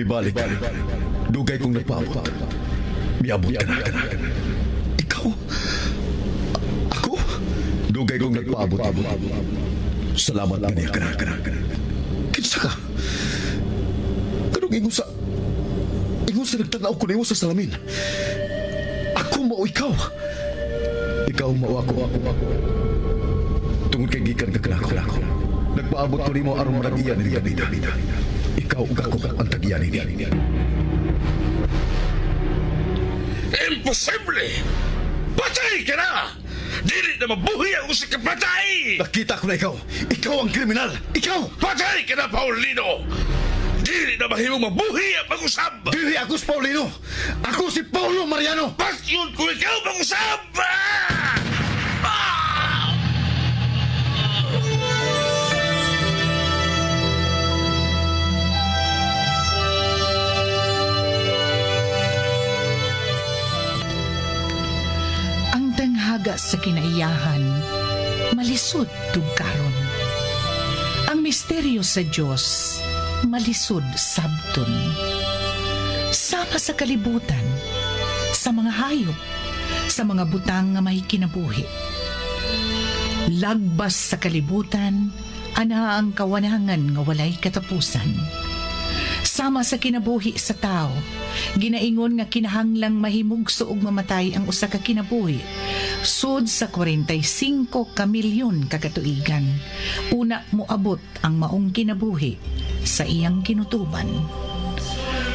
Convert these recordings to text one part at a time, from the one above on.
Mibalik ka. Dugay kong nagpaabot. Miabot ka na. Ikaw? Ako? Dugay kong nagpaabot. Salamat kaniya ka na. Kinsa ka? Kanong ingon sa... Ingon sa nagtanaw ko nimo sa salamin. Ako mao ikaw. Ikaw mao ako. Tungod kay gikan ka kanako. Nagpaabot ko nimo aron manag-iya ni Gabida. Ikaw ug ako ang tag-iya nini. Imposible! Patay ka na! Dili na mabuhi ang usa ka patay! Nakita ko na ikaw. Ikaw ang kriminal. Ikaw! Patay ka na, Paulino! Dili na mahimong mabuhi ang pag-usab! Dili ako si Paulino! Ako si Paulo Mariano! Pasyon ko ikaw pag-usab! Ah! Ah! Ang tanghaga sa kinaiyahan, malisod tugkaron. Ang misteryo sa Dios, malisod sabton. Sama sa kalibutan, sa mga hayop, sa mga butang nga may kinabuhi. Lagbas sa kalibutan, ana ang kawanangan nga walay katapusan. Sama sa kinabuhi sa tao, ginaingon nga kinahanglang mahimugso og mamatay ang usa ka kinabuhi. Sud sa 45 ka milyon ka katuigan, una moabot ang maong kinabuhi sa iyang kinutuban.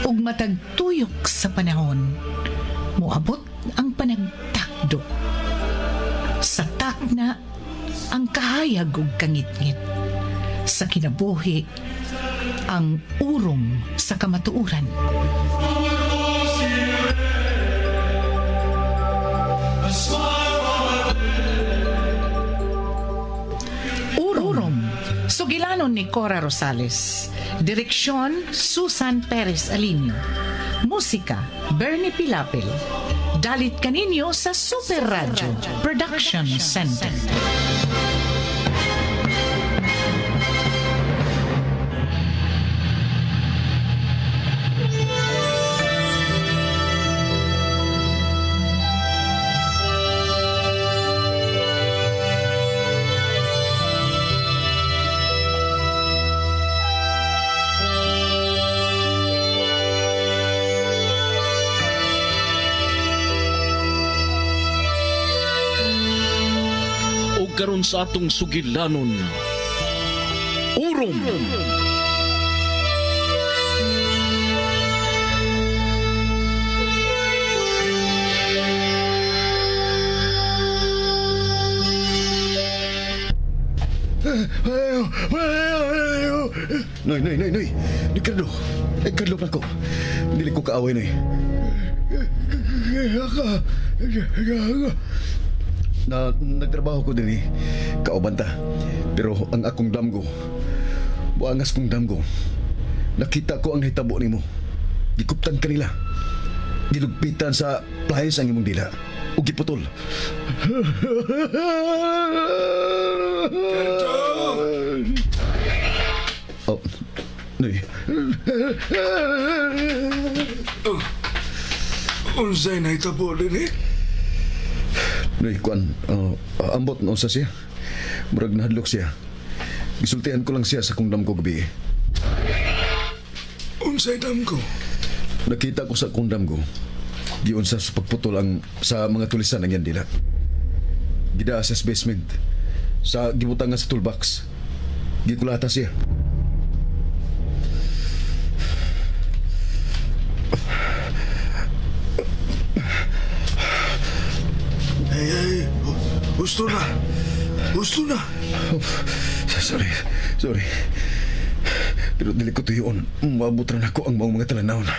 Ug matag tuyok sa panahon, moabot ang panagtakdo. Sa takna, ang kahayag ug kangitngit. Sa kinabuhi, ang urom sa kamatuoran. Urom. Sugilanon ni Cora Rosales. Direksyon, Susan Perez Alinio. Musika, Bernie Pilapil. Dalit kaninyo sa Super Radio Production Center. O karon sa atong sugilanon, Urom. Noy, noy, noy, noy. Ricardo. Ricardo pa ko. Dili ko kaaway, noy. Na nagtrabaho ko din eh. Kauban ta. Pero ang akong damgo, buangas kong damgo, nakita ko ang hitabo nimo. Gikuptan kanila. Gilugpitan sa playas ang imong dila. O giputol. Oh, Noy. Unsay nahitabo din eh? Noy, kuan, ambot na unsa siya. Murag nahadlok siya. Gisultihan ko lang siya sa kong damgo gabi. Unsay damgo? Nakita ko sa kong damgo. Giunsa sa pagputol ang sa mga tulisan ang yan dila. Gidaa sa basement. Sa gibutangan sa toolbox. Gikulata siya. Hey, hey, gusto na. Gusto na. Oh, sorry, sorry. Pero dili ko tuyoon. Maabot ra nako ang maong mga talanawon.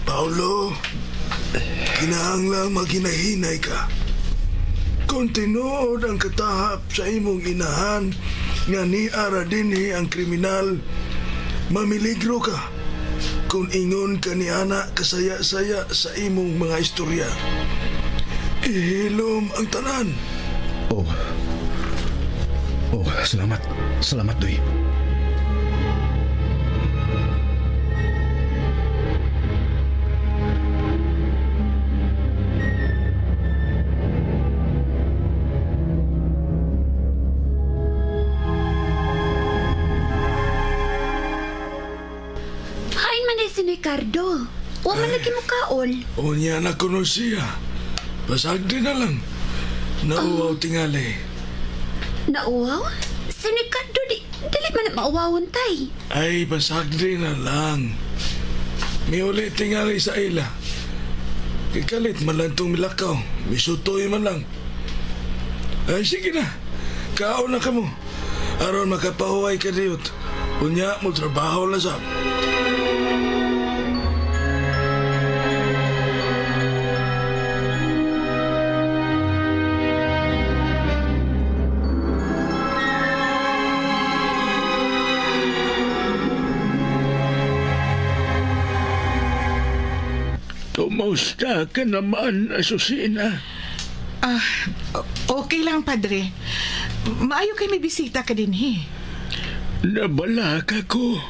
Paulo, kinahanglang maghinahinay ka. Kung tinuod ang katahap sa imong inahan nga niara dinhi ang kriminal, mamiligro ka kung ingon ka ni ana kasaya-saya sa imong mga istorya. Ihilom ang tanan. Oh. Oh, salamat. Salamat, Doy. Ricardo. Wa man lagi mo kaon. Unya na kuno siya. Pasagdi na lang. Nauwaw tingali. Nauwaw? Si Ricardo, dili man na mauwawon, tay. Ay, pasagdi na lang. Miuli tingali sa ila. Kikalit man lang itong milakaw. Misutoy man lang. Ay, sige na. Kaon na ka mo. Aron makapahuway ka diyot. Unya mo trabaho na sab. Kumusta ka naman, Asusina? Okay lang, Padre. Maayo kay may bisita ka din, he. Nabalaka ko.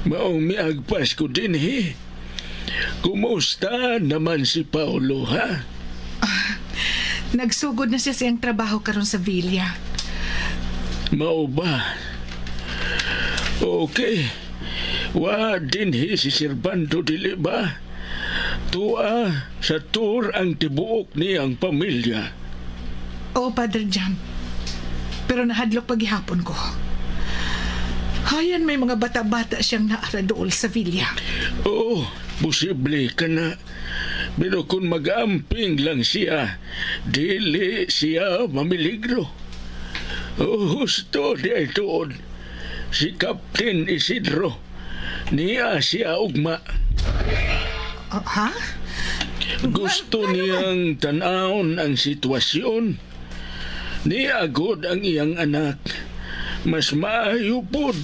Maong miagpas ko din, he. Kumusta naman si Paolo, ha? Nagsugod na siya sa iyang trabaho karon sa villa. Mao ba? Okay. Wa din he si Servando, dili ba? Tua sa tour ang tibuok niyang pamilya. Oo, Padre Jam. Pero nahadlok paghihapon ko. Hayan may mga bata-bata siyang naaradool sa villa. Oo, posible ka na. Pero kung mag-amping lang siya, dili siya mamiligro. Oo, husto di ay tuod. Si Captain Isidro, niya siya ugma. Ha? Gusto niyang tan-awon ang sitwasyon. Niagod ang iyang anak. Mas maayo pod.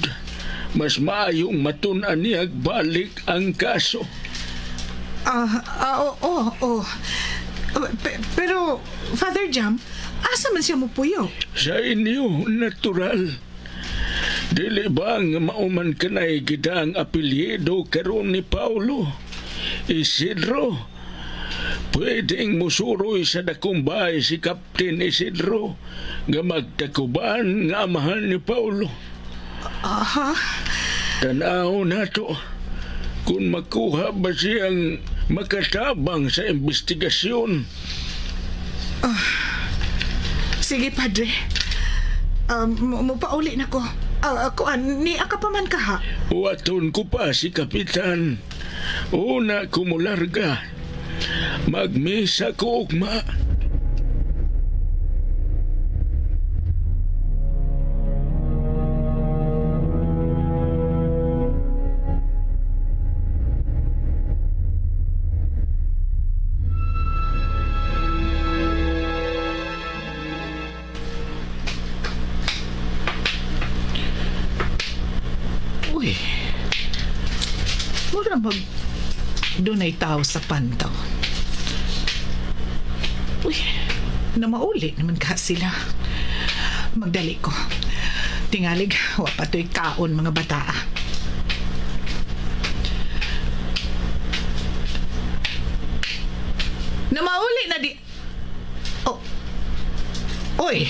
Mas maayong matun-an niya balik ang kaso. Oo. Pero, Father Jam, asa man siya mupuyo? Sa inyo, natural. Dili ba nga mauman kanay gida ang apelyido karon ni Paulo? Isidro. Pwedeng musuroy sa dakumbay si Captain Isidro nga magtakuban nga amahan ni Paulo. Aha. Tanaw nato kung makuha ba siyang makatabang sa investigasyon. Sige, Padre. Mupauli na ko. Kuan, ni aka pa man ka ha? Waton ko pa si Kapitan. Una kumularga. Magmisa ko ugma. Uy. Mura mag dunay tao sa pantaw. Uy, namauli naman ka sila. Magdali ko. Tingalig, wa pa to'y kaon mga bataa. Namauli na di... Oh. Uy.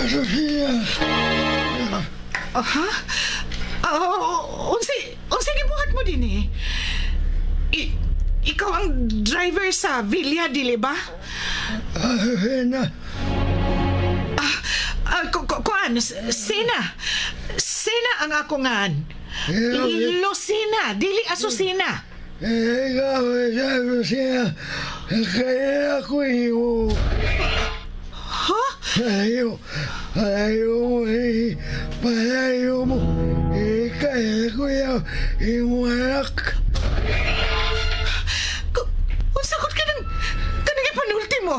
Sofia. Ha? Unsi gibuhat mo din eh? Ikaw ang driver sa villa, dili ba? Asusina. Kuan, Sina. Sina ang ako ngan. Lucina, dili Asusina. Ikaw, Asusina. Kaya ako iyo. Ha? Palayo. Palayo mo. Palayo mo. Kaya ko yung imong anak. Unsakot ka ng kanang ipanulti mo?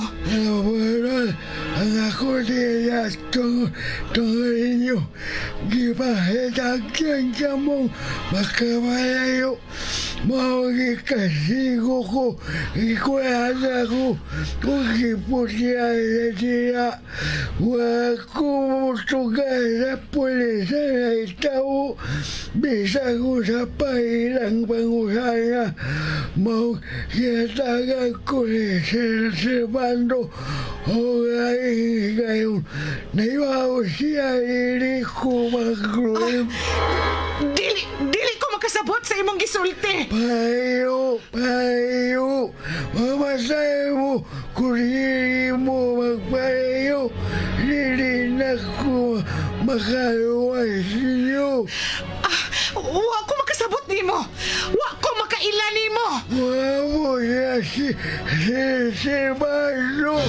Ang ako niya tungkol ninyo. Gipahitagyan ka mong makapalayo. Mawagi kasigo ko. Ikuhan ako. Kung giputya sa siya. Wako mutugan sa pulis na itaw. Bisa ko sa pahilang pangusana. Mau kinatagan ko ni Sir Servando. O ay ngayon. Naiwaw siya, hindi ko mag-grip. Dili ko makasabot sa imong gisulti. Payo, payo. Mamatay mo kung hindi mo magpayo. Hindi na ko makaluwas ninyo. Ah, wa ko makasabot nimo. Wa ko makaila nimo. Wa mo siya si Servando.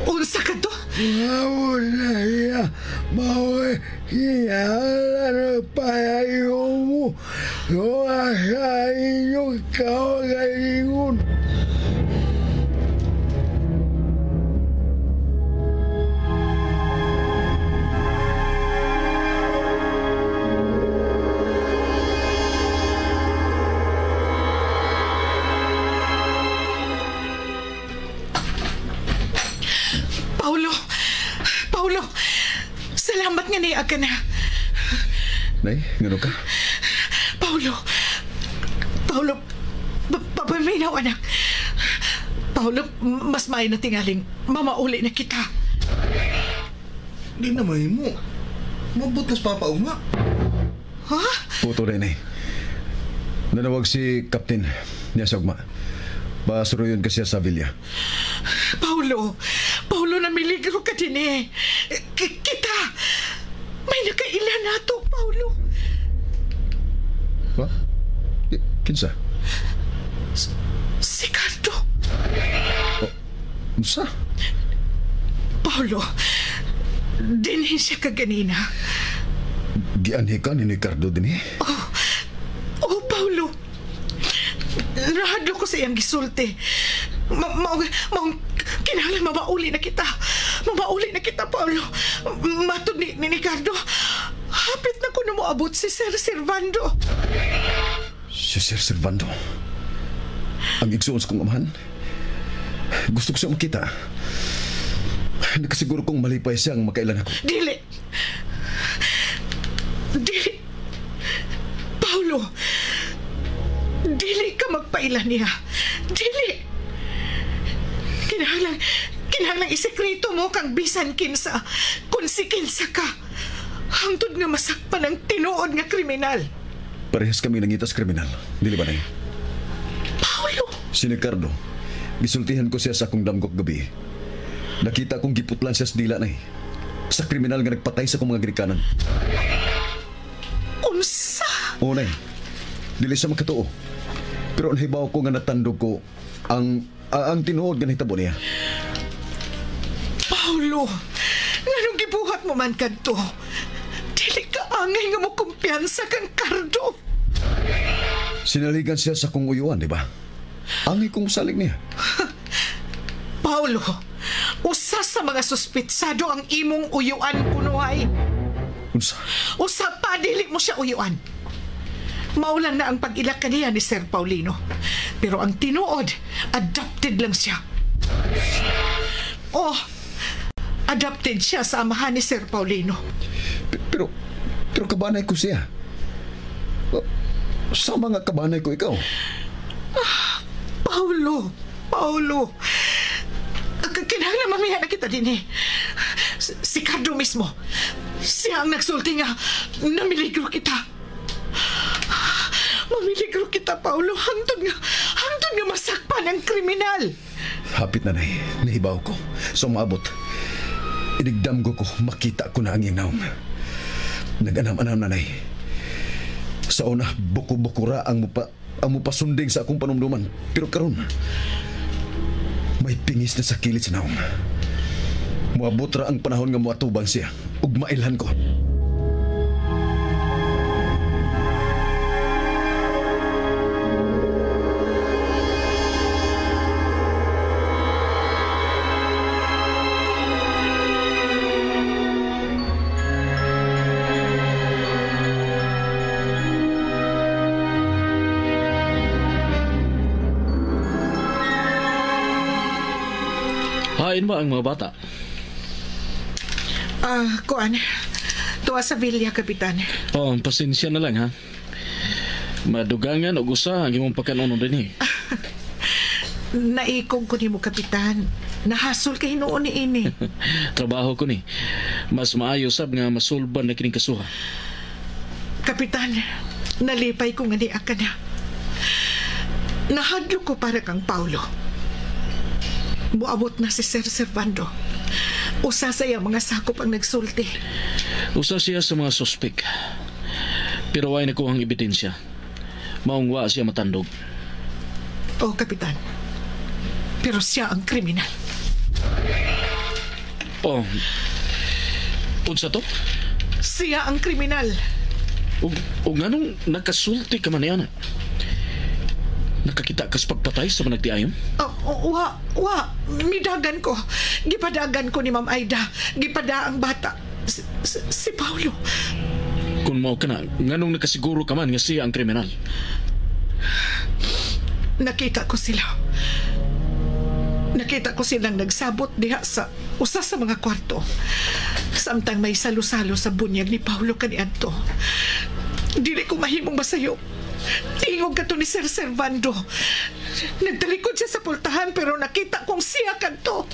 Unsa ka to? Wa na siya. Mao'y hinahalan payayo mo. Luwa sa inyong kawagalingon. Paulo! Paulo! Salamat nga niya ka na. Nay, ngano ka? Paulo! Paulo! Papaminaw, anak. Paulo, mas may na tingaling. Mamauli na kita. Di na mahimo. Mabot nas papa ugma. Ha? Puto rin eh. Nanawag si Captain niya sa ugma. Pasuruyon ka siya sa villa. Paulo! Paulo, namiligro ka din eh. Kita! May nakaila na to, Paulo. Ha? Kinsa? Si Cardo. Unsa? Paulo, dinhin siya kaganina. Gianhi ka ni Ricardo din eh. Oh, Paulo. Nahadlo ko sa iyang gisulti. Maong kinahanglan mamauli na kita. Mamauli na kita, Paulo. Matod ni Ricardo, hapit na ko na moabot si Sir Servando. Si Sir Servando. Ang igsuon sa kong amahan. Gusto ko siya makita. Nakasiguro kong malipay siyang makailan ako. Dili. Dili. Paulo, dili ka magpailan niya. Dili. Kinahanglang isekreto mo kang bisan kinsa, kung si kinsa ka. Hangtod nga masakpan ang tinuod nga kriminal. Parehas kami nangitas kriminal. Dili ba, Nay? Paulo! Si Ricardo, gisultihan ko siya sa akong damgok gabi. Nakita kong giputlan siya sa dila, Nay. Sa kriminal nga nagpatay sa akong mga ginikanan. Unsa? Oo, Nay. Dili siya makatuo. Pero nahibaw ko nga natandog ko ang tinuod nga nahitabo niya. Paulo, nganong gibuhat mo man kadto? Dili ka angay nga mo kumpiyansa kang Cardo. Sinaligan siya sa akong uyuan, di ba? Angay kong salig niya. Paulo, usa sa mga suspitsado ang imong uyuan kunuhay. Unsa? Usa pa, dili mo siya uyuan. Maulan na ang pag-ila kaniya ni Sir Paulino. Pero ang tinuod, adopted lang siya. Oh, adopted siya sa amahan ni Sir Paulino. Pero kabanay ko siya. Sa mga kabanay ko ikaw. Paulo, Paulo. Kinahanglan mamiya na kita din eh. Si Cardo mismo. Siya ang nagsulti nga namiligro kita. Mamiligro kita, Paulo. Hangtod nga masakpan ang kriminal. Hapit na, Nay. Nahibaw ko. So maabot. Inigdam ko makita ko na ang iyang naong. Nag-anam-anam na, Nay. Sa una, buko-bukura ang mupasunding sa akong panumduman. Pero karon, may pingis na sa kilid sa naong. Muabot ra ang panahon nga muatubang siya ug mailhan ko. Hain ba ang mga bata? Kuan. Tuwa sa villa, Kapitan. Oh, pasensya na lang, ha? Madugangan og usa ang imong pagkanon din eh. Naikog ko nimo, Kapitan. Nahasol kay hinuon ni ini. Trabaho ko ni. Mas maayo sab nga masulban na kining kasuha. Kapitan, nalipay ko nga niya ka na. Nahadlok ko para kang Paulo. Muabot na si Sir Servando. Usa sa iyang mga sakop ang nagsulti. Usa siya sa mga suspek. Pero way nakuhang ebidensya. Maong wa siya matandog. Oh, Kapitan. Pero siya ang kriminal. Oh. Unsa to? Siya ang kriminal. Ug nganong nakasulti ka man niya na? Nakakita kas pagpatay sa managdiayon? Oh, wa. Midagan ko. Gipadagan ko ni Ma'am Aida. Gipada ang bata. Si Paulo. Kung mao ka na, nganong nakasiguro ka man nga siya ang kriminal? Nakita ko sila. Nakita ko silang nagsabot diha sa usa sa mga kwarto. Samtang may salo-salo sa bunyag ni Paulo kaniadto. Dili ko mahimong masayop. Tingog ka to ni Sir Servando. Nagtalikod siya sa pultahan pero nakita kong siya kadto.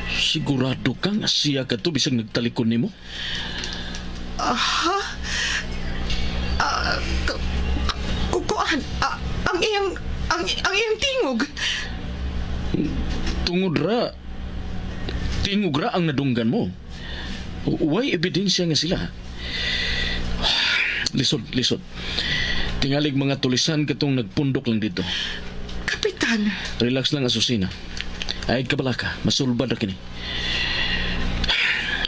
Sigurado ka nga siya kadto bisag nagtalikod nimo? Aha. Kuan, ang iyang tingog. Tungod ra, tingog ra ang nadunggan mo. Way ebidensya nga sila. Lisod, lisod. Tingalig mga tulisan katong nagpundok lang dito. Kapitan. Relax lang, Asusina. Ay kabalaka, masulbad ra kini.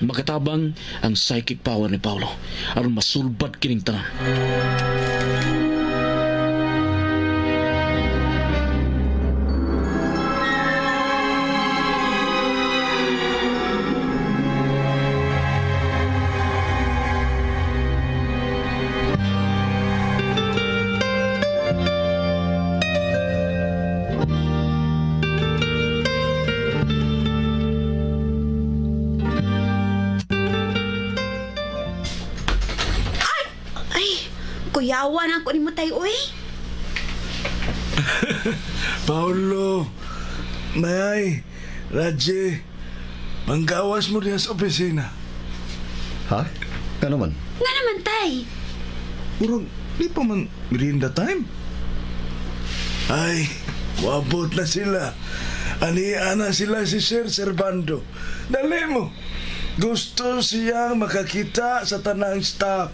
Makatabang ang psychic power ni Paulo aron masulbad kining tanan. Kuyawan ako ni mo tayo, uy. Paulo, Mayay, Raji, panggawas mo diya sa opisina. Ha? Nga naman? Nga naman, tay. Murag, di pa man merienda time. Ay, wabot na sila. Anian na sila si Sir Servando. Dali mo. Gusto siyang makakita sa tanang staff.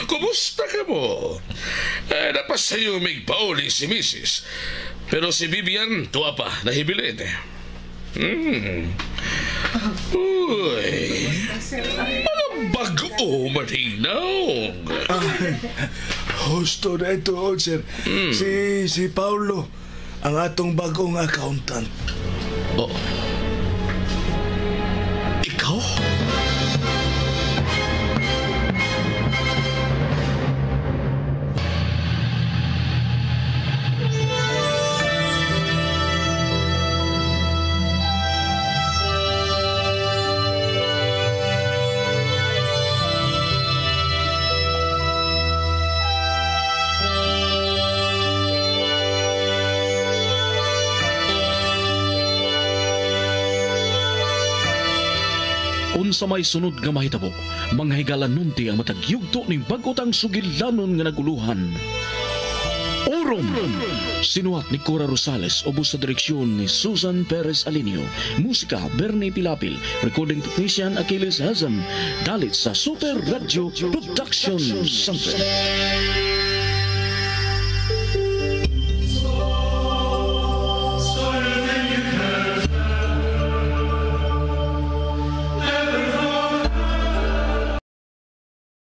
Kumusta ka mo? Eh, napasayumig pa uli si Mrs. Pero si Vivian, tuwa pa, nahibilin eh. Uy, mga bago maninong. Husto na ito, sir. Si Paulo, ang atong bagong accountant. Oh. Ikaw? Unsa may sunod nga mahitabo, mga higala nunti ang matag yugto ning bag-otang sugilanon nga naguluhan. Orom! Sinuhat ni Cora Rosales, ubos sa direksyon ni Susan Perez Alinio. Musika, Bernie Pilapil. Recording technician, Achilles Hazam. Dalit sa Super Radio Production Center.